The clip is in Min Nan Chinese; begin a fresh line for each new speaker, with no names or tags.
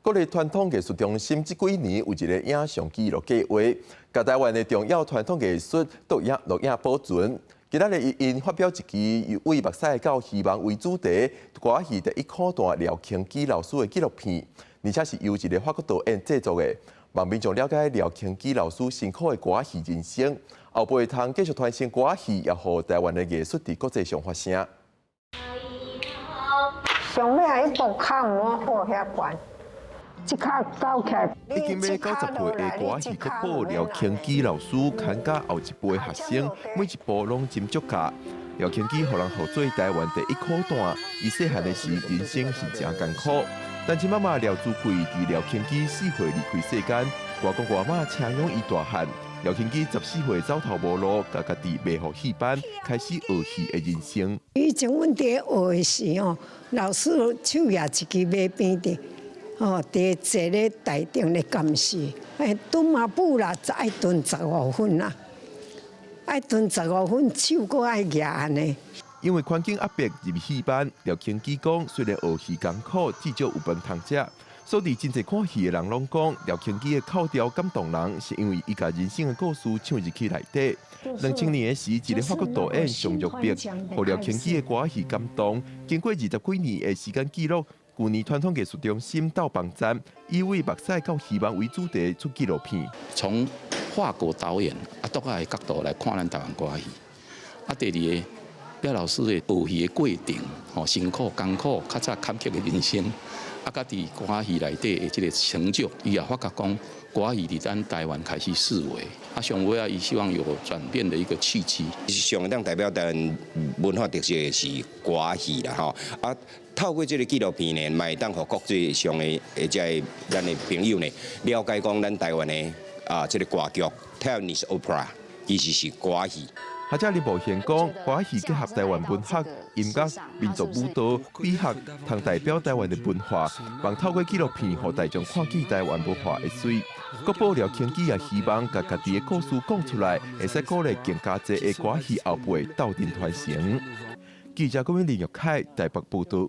國立傳統藝術中心這幾年有一个影像紀錄計劃，共台灣的重要傳統藝術錄影錄影保存。今仔日𪜶發表一支以目屎佮希望為主題，歌仔戲第一苦旦廖慶基老師的紀錄片，而且是由一个法國導演製作的，望民眾了解廖慶基老師辛苦的歌仔戲人生，後輩會通繼續傳承歌仔戲，也予台灣的藝術佇國際上發聲。
上尾仔彼步跤毋好遐懸。這跤搞起來，
已經欲90歲的歌仔戲國寶廖慶基老師，牽教後一輩學生，每一步攏真足教。廖慶基予人號做台灣第一苦旦，伊細漢的時人生是誠艱苦。單親媽媽廖珠桂佇廖慶基4歲離開世間，外公外媽請養伊大漢。廖慶基14歲走投無路，共家己賣予戲班，開始學戲的人生。
以前阮佇咧學的時吼，老師手舉一支馬鞭佇，吼，佇坐咧台頂咧監視，欸，蹲馬步啦，愛蹲15分啦，愛蹲十五分，手閣愛舉按呢。
因為環境壓迫入戲班，廖慶基講，雖然學戲艱苦，至少有飯通食。所以真濟看戲的人攏講，廖慶基的口調感動人，是因為伊共人生的故事唱入去內底。2000年的時，一个法國導演尚玉碧，予廖慶基的歌仔戲感動。經過20幾年的時間記錄，舊年傳統藝術中心鬥幫贊，以為目屎佮希望為主題出紀錄片。
從法國導演啊，獨個的角度來看咱台灣歌仔戲。啊，第二个，廖老師的學戲的過程，吼，辛苦艱苦，較早坎坷的人生，啊，佮佇歌仔戲內底的這个成就，伊也發覺講歌仔戲佇咱台灣開始式微，啊，上尾仔，伊希望有轉變的一個契機。
上當代表台灣文化特色的是歌仔戲啦，吼啊！透過這个紀錄片呢，嘛會當予國際上的的這个咱的朋友呢，了解講咱台灣的啊這个歌劇 Taiwanese Opera 其實是歌仔戲。
學者林寶賢講，歌仔戲結合台灣文學、音樂、民族舞蹈、美學，通代表台灣的文化，望透過紀錄片，予大眾看見台灣文化的媠。國寶廖慶基也希望共家己的故事講出來，會使鼓勵更加濟的歌仔戲後輩鬥陣傳承。記者郭敏林玉凱台北報道。